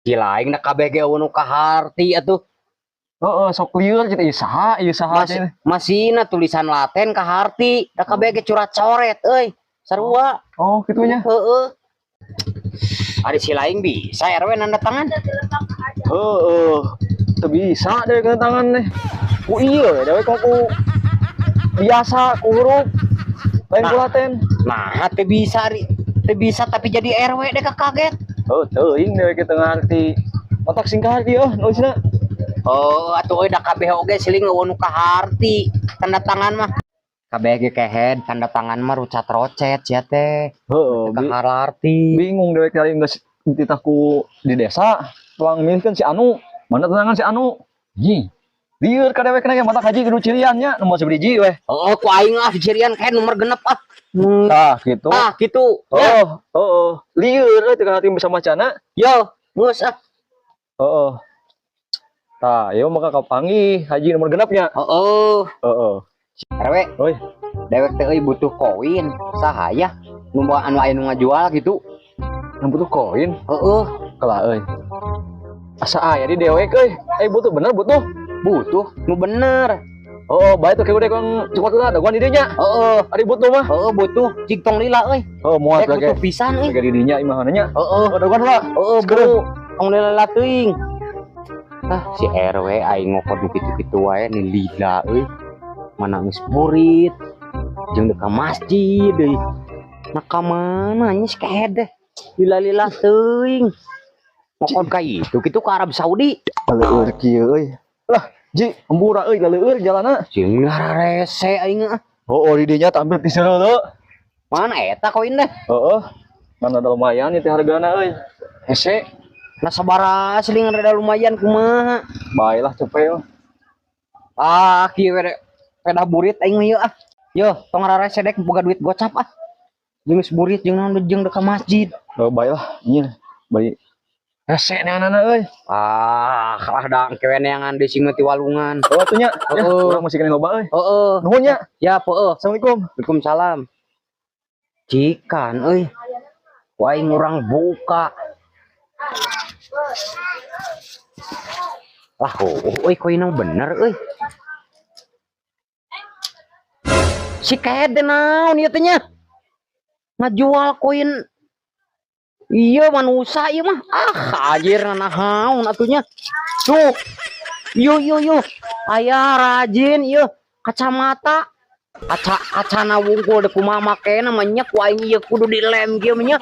Gila aing da kabeh ge euweuh nu kaharti atuh. Heeh, sok lieur gitu ieu saha, ieu saha Masih cenah. Masihna tulisan laten kaharti, da kabeh ge curat coret euy. Sarua. Oh, kitu nya. Heeh. Ari si laing bisa RW nanda tangan. Heeh. Teu bisa dewek tanda tangan teh. Ku ieu dewek mah ku biasa ku huruf. Lain ku Nah. laten. Nah, teu bisa ari teu bisa tapi jadi RW deh kaget. Oh, teuing dewek teu ngarti. Otak sing kaharti eueuh nulisna. Oh, atuh euy da kabeh oge siling euweuh nu kaharti tanda tangan mah. Kabeh ge kehed tanda tangan mah rucat rocet sia teh. Heeh, Teu kaharti. Bingung dewek cari geus dititah ku di desa, tuang milihkeun si anu, mana tangan si anu. Ji. Lieur ka dewek ge matak haji kudu cirian nya nomor sabiji weh. Oh, ku aing ah cirian kayak nomor 6 ah. Tah, gitu. Ah, gitu. Ya, Oh, heeh. Lieur euy teu kaharti bisa macana. Yo, geus ah. Heeh. Tah, ieu mah kapanggih haji nomor 6 nya. Heeh. Heeh. RW, Oi, dewek teh euy butuh koin. Saha ya? Nu anu aya nu ngajual gitu. Yang butuh koin? Heeh. Kela euy. Asa aya di dewek euy. Eh, butuh bener butuh. Butuh nu bener. Oh, bae tuh kayak kang cokot lah, dagoan di dinya. Heeh. Ari butuh mah. Heeh, butuh. Cik tong lila euy. Oh, moal Dek lagi. butuh pisan euy. Lagi di dinya imahana nya. Heeh. Oh, dagoan lah. Heeh, Sekarang. bro. Tong lila teuing. Ah, si RW aing ngokot nu kitu-kitu wae nih lila euy. Mana geus burit. Jeung deuk ka masjid deui. Nah, ka mana nya si kehed deh. Lila-lila teuing. Ngokot ka itu kitu ka Arab Saudi. Laleur kieu euy. Lah, Ji, hampura euy laleur jalanna. Jeung ngararese aing ah. Oh, di dinya tampil ti seureuh. Mana eta koin deh? Heeh. Mana ada lumayan itu hargana euy. Hese. Nah, sabaraha siling rada lumayan kumaha? Bae lah cepet. Ah, kieu we pedah burit aing mah ieu ah. Yo, tong rarese dek boga duit gocap ah. Jeung geus burit jeung naon jeung deuk ka masjid. Oh, bae lah, ieu. Bae. Hese neanana euy. Ah, lah da engke we neangan deui sing ti walungan. Oh, atuh nya. Ya, Heeh. urang masih keneh loba euy. Heeh. Nuhun nya. Ya, heeh. Assalamualaikum. Waalaikumsalam. Cikan euy. Ku aing urang buka. Lah, oh, euy koin bener euy. Si kehed naon ieu teh nya? Ngajual koin. Iya manusia ieu mah. Ah, anjir naon atuh nya. Tuh. Yo yo yo. Aya rajin ieu kacamata. Kaca kacana wungkul dek kumaha makena mah nya ku aing ieu kudu dilem kieu mah nya.